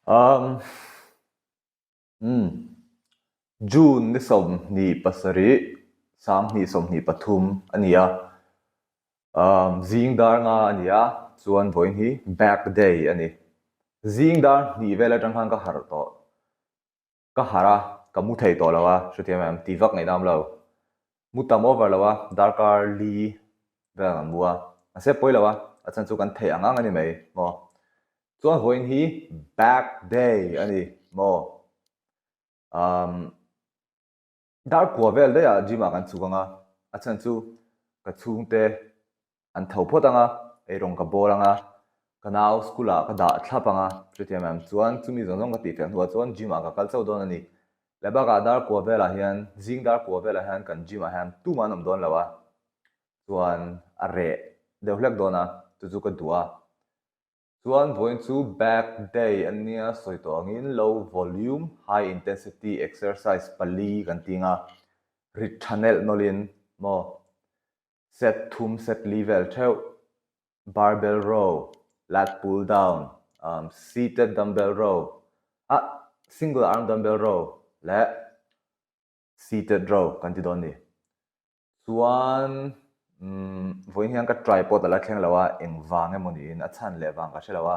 Um, umm, June ni 27, 2023 a ni a. Um, zing dar nga a ni a, chuan vawiin hi back day a ni. Zing dar hnih vel atang khan ka harh tawh. Ka harh a, ka mu thei tawh lo a, hrethiam em? Ti vak ngaihnam lo. Mu tam over lo a, darkar li vel kan mu a. Mahse pawi lo a, a chhan chu kan theih ang ang a ni mai maw. Chuan vawiin hi back day a ni maw. Umm dar kua vel daih ah gym ah kan chhuk ang a, a chhan chu ka chhungte an tho phawt ang a, eirawng ka bawl ang a, ka nau school ah ka dah thlap ang a, chutiang em chuan chumi zawng zawng ka tih fel hnuah chuan gym ah ka kal chauh dawn a ni. Leh bakah dar kua velah hian, zing dar kua velah hian kan gym ah hian tumah an awm dawn lo a, chuan a reh deuh hlek dawn a, chu chu ka duh a. Chuan vawiin chu back day a nia sawi tawh angin low volume high intensity exercise pali kan ti ang a, rit tha nelh nawlhin maw Set thum set li vel theuh, barbell row, lat pull down, seated dumbbell row, ah single arm dumbbell row leh seated row kan ti dawn ni. Chuan vawiin hian ka tripod a la thleng lo a, engvang emaw niin a chhan leh vang ka hre lo a,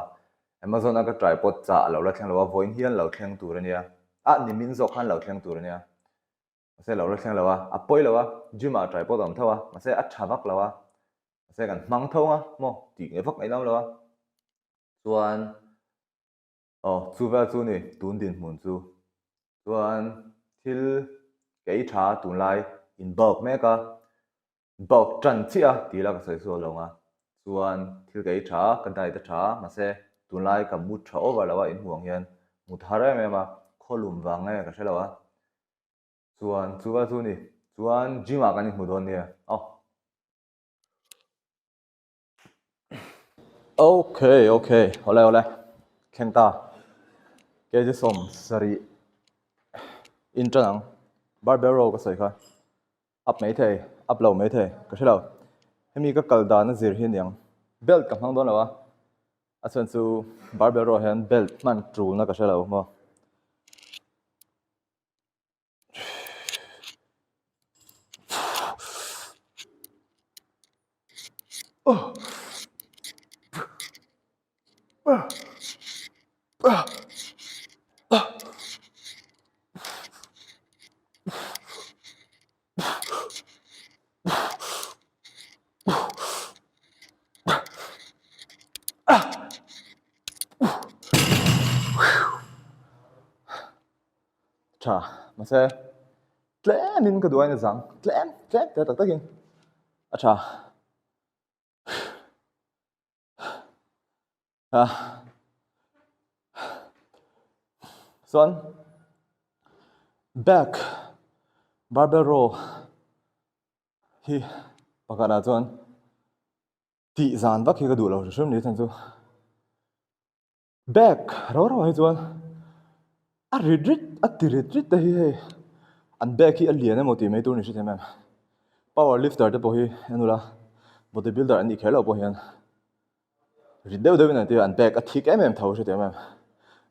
Amazon a ka tripod chah a lo la thleng lo a, vawiin hian lo thleng tur a nia, ah nimin zawk khan lo thleng tur a nia. Mahse lo la thleng lo a, a pawi lo a, gym ah tripod a awm tho a, mahse a tha vak lo a, mahse kan hmang tho ang a, maw tih nge vak ngaih lam lo a, chuan aw chu vel chu ni tun dinhmun chu, chuan thil ka ei tha tunlai in bulk mek a, bulk tan chiah a tih la ka sawi sual lo ang a, chuan thil ka ei tha ka diet a tha mahse tunlai ka mu tha over lo a inhmuh ang hian mut har em em a, khawlum vang nge ka hre lo a. Chuan chu va chu ni. Chuan gym ah kan inhmu dawn nia. Aw. Okay, okay. Awle, awle. Thleng ta. Kg 70 in tan ang. Barbell row ka sawi kha. Up mai thei, up lo mai thei. Ka hre lo. Hemi ka kal dan a zir hi aniang. Belt ka hmang dawn lo a. A chhan chu barbell row hian belt hman tulna ka hre lo maw. Tha, mahse tlemin ka duh ain a zang, tlem tlem te tak takin a tha. A chuan back barbell row hi pakhatah chuan tih zan vak hi ka duh lo hrim hrim ni chhan chu. Bag ro ro hi chuan a rit rit a ti rit rit te hi hei an bag hi a lian emaw tih mai tur ni hrethiam em power lifter te pawh hi en ula body builder an nih kher loh pawh hian rit deuh deuh in an ti a an bag a thik em em tho hrethiam em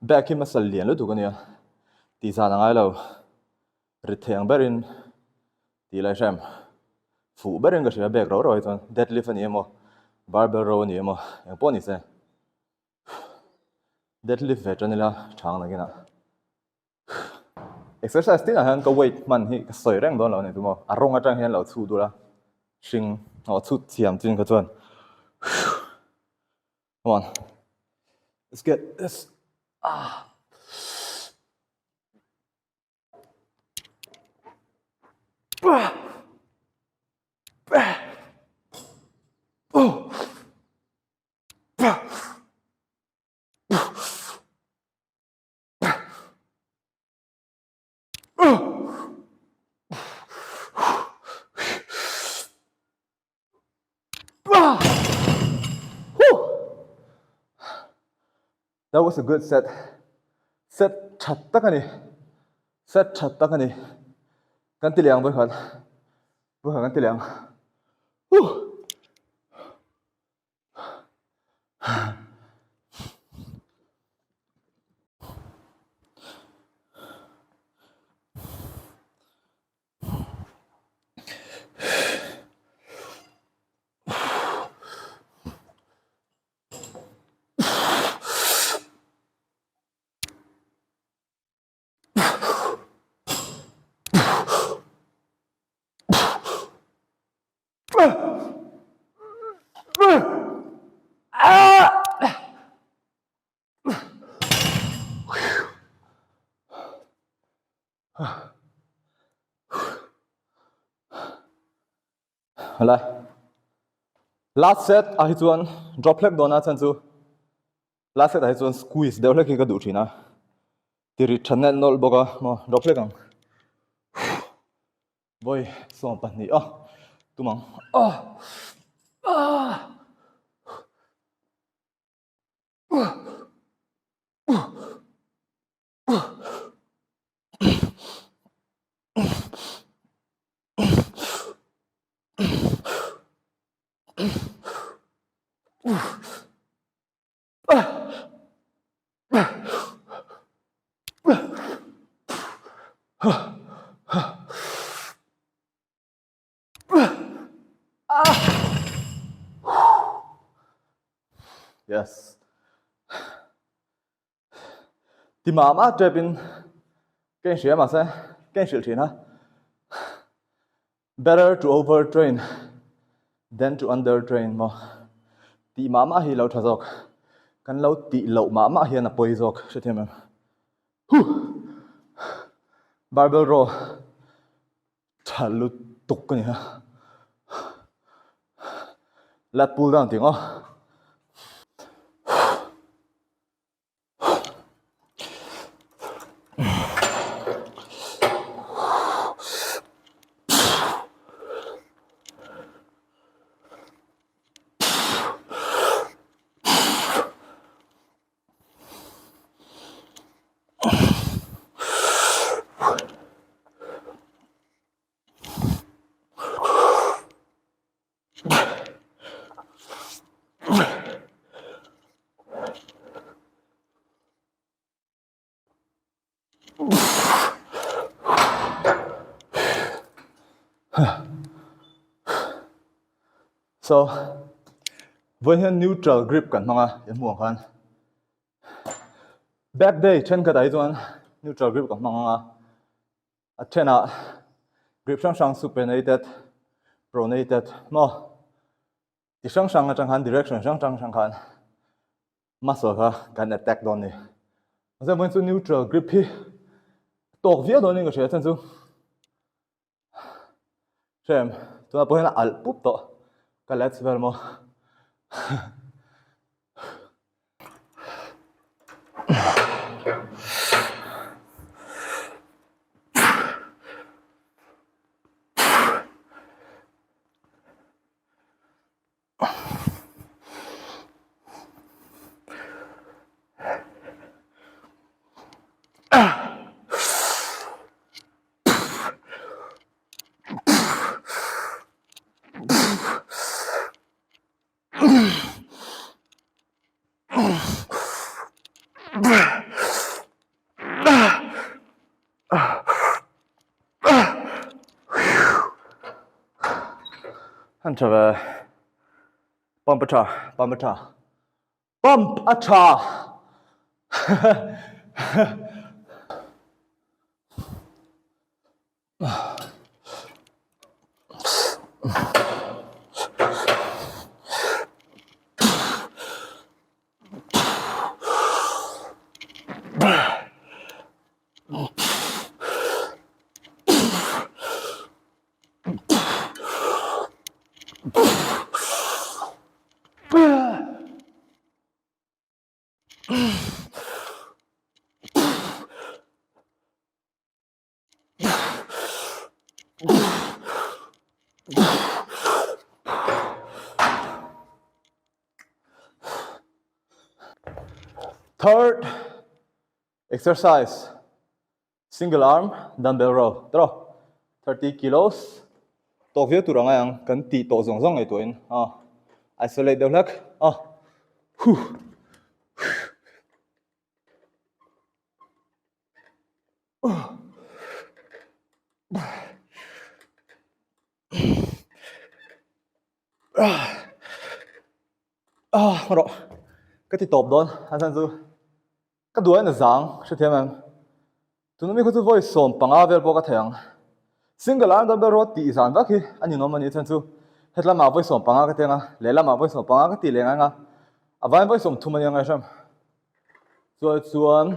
bag hi hmasa lian lutuk a nia tih zan a ngai lo rit thei ang berin tih lai hrem fuh berin ka hria bag ro ro hi chuan deadlift a ni emaw barbell row a ni emaw engpawh ni se. Deadlift ve tan ila chang nakin ah exercise tin ah hian ka weight hman hi ka sawi reng dawn lo a ni chu maw a rawng atang hian lo chhut ula hring aw chhut thiam chin kha chuan come on let's get this ah. That was a good set. Set that tak a ni. Set that tak a ni. Kan ti leh ang vawikhat. Vawikhat kan ti leh ang. Woo! Helai. Last set ah hi chuan drop hlek dawn a chhan chu last set ah hi chuan squeeze deuh hlek hi ka duh thin a. Tirit tha nelh nawlh bawk a maw drop hlek ang. Vawi 12 a tum ang. Ah! Ah! Yes. Ti mah mah tep in ka inhria mahse ka inhrilh thin a. Better to over train than to under train maw tih mah mah hi lo tha zawk. Kan lo tih loh mah mah hian a pawi zawk hrethiam em. Huh! Barbell row tha lutuk a ni a. Lat pull down tih ang aw. So, vawiin hian neutral grip kan hmang a, in hmuh ang khan. Back day thenkhatah hi chuan neutral grip kan hmang ang a. A thenah grip hrang hrang supinated, pronated maw ti hrang hrang atang khan direction hrang hrang atang khan muscle kha kan attack dawn a ni. Mahse vawiin chu neutral grip hi tawk viau dawnin ka hria chhan chu hrem tunah pawh hian a alh pup tawh ka lats vel maw. An tha ve. Pump a tha, pump a tha. Pump a tha. Third exercise single arm dumbbell row tawh 30 kilos tawk viau tur ang ang kan tih tawh zawng zawng ngaihtuahin a isolate deuh hlek a huh. Ah, rawh. Ka ti tawp dawn. A chhan chu ka duai na zang hrethiam em. Tuna mi kha chu vawi 15 vel pawh ka thei ang. Single arm dumbbell row tih zan vak hi a ninawm a ni. A chhan chu hetlamah vawi 15 ka ti ang a, lehlamah vawi 15 ka ti leh ngai ang a. A vain vawi 30 a ni ang e hrem. Chuai chuan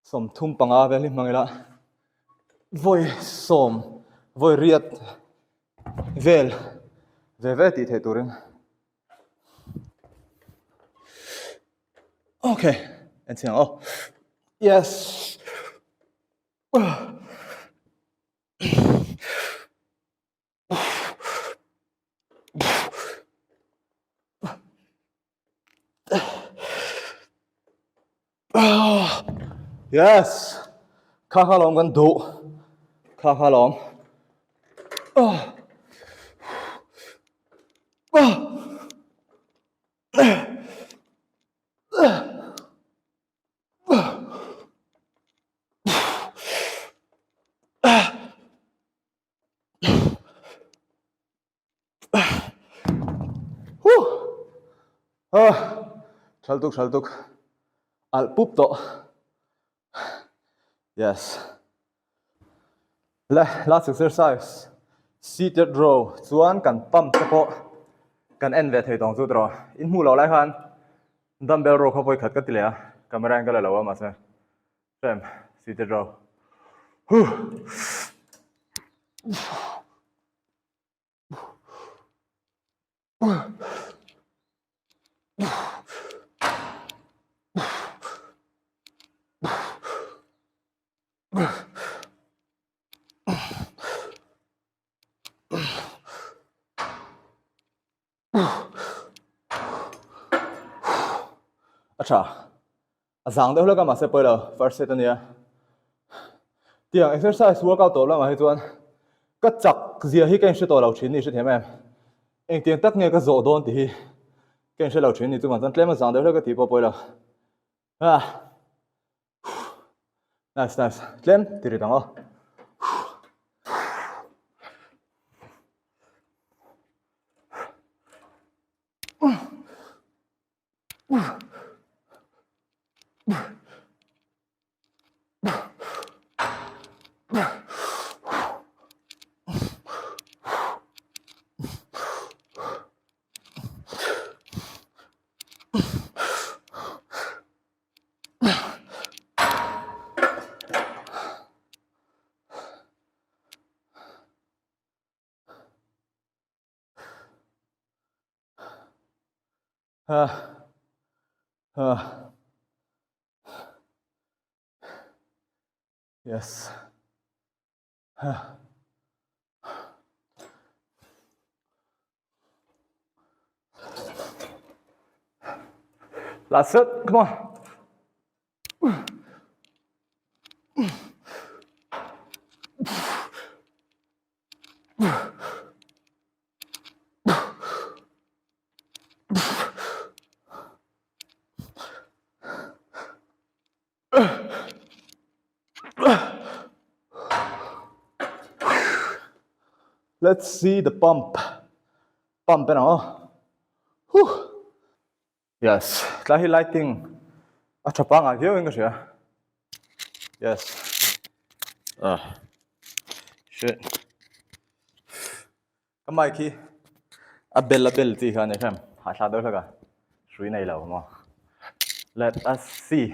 35 vel hi hmang ila vawi sawm vawi riat. Vel ve ve tih theih turin. Okay, en chiang aw. Yes. Yes. Kha kha lawm kan duh. Kha kha lawm. Thal tuk thal tuk alh pup tawh yes le last exercise seated row chuan kan pump te pawh kan en ve thei tawng chu tawh in hmuh loh lai khan dumbbell row kha vawi khat ka ti leh a camera in ka la lo a mahse Fam, seated row. Huh. A tha. A zang deuh hlek a mahse pawi lo first set ania. Tiang exercise workout tawh lamah hi chuan ka chak zia hi ka inhre tawh lo thin ni hrethiam em. Engtiang tak nge ka zawh dawn tih hi ka inhre lo thin ni chuvang chuan tlem a zang deuh hlek a tih pawh pawi lo. Ah. Nice nice. Tlem ti ri dang aw. Yes. Last set, come on. Let's see the pump. Pump en ang. Huh. Yes, tlai hi lighting a tha pangai viau in ka hria. Yes. Ah. Shit. Ka mic hi a bel a bel tih kha a ni hrem hahthlak deuh hlek a hrui nei lo maw let us see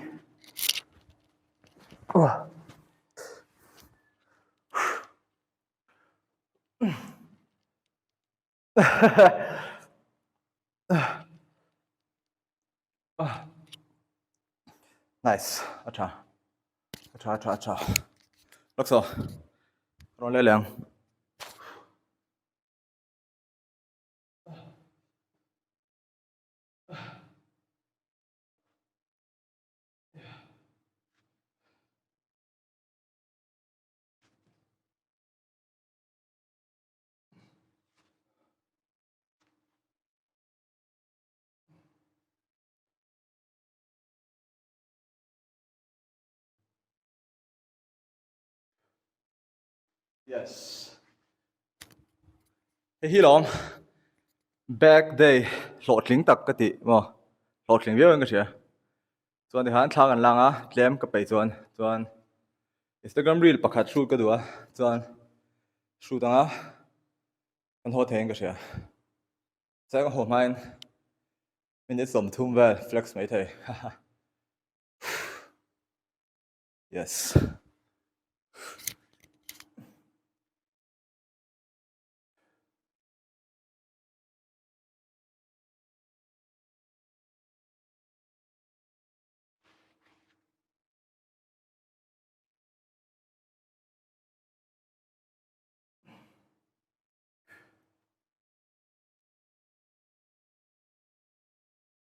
Nice a tha a tha a tha a tha lawk saw rawn leh leh ang. Yes. Hei hi lawm back day hlawhtling tak ka tih maw hlawhtling viau in ka hria chuan tikhan thla kan lang a tlem ka peih chuan chuan Instagram reel pakhat shoot ka duh a chuan shoot anga kan haw thei in ka hria chuan ka haw hmain minute 30 vel flex mai thei haha yes.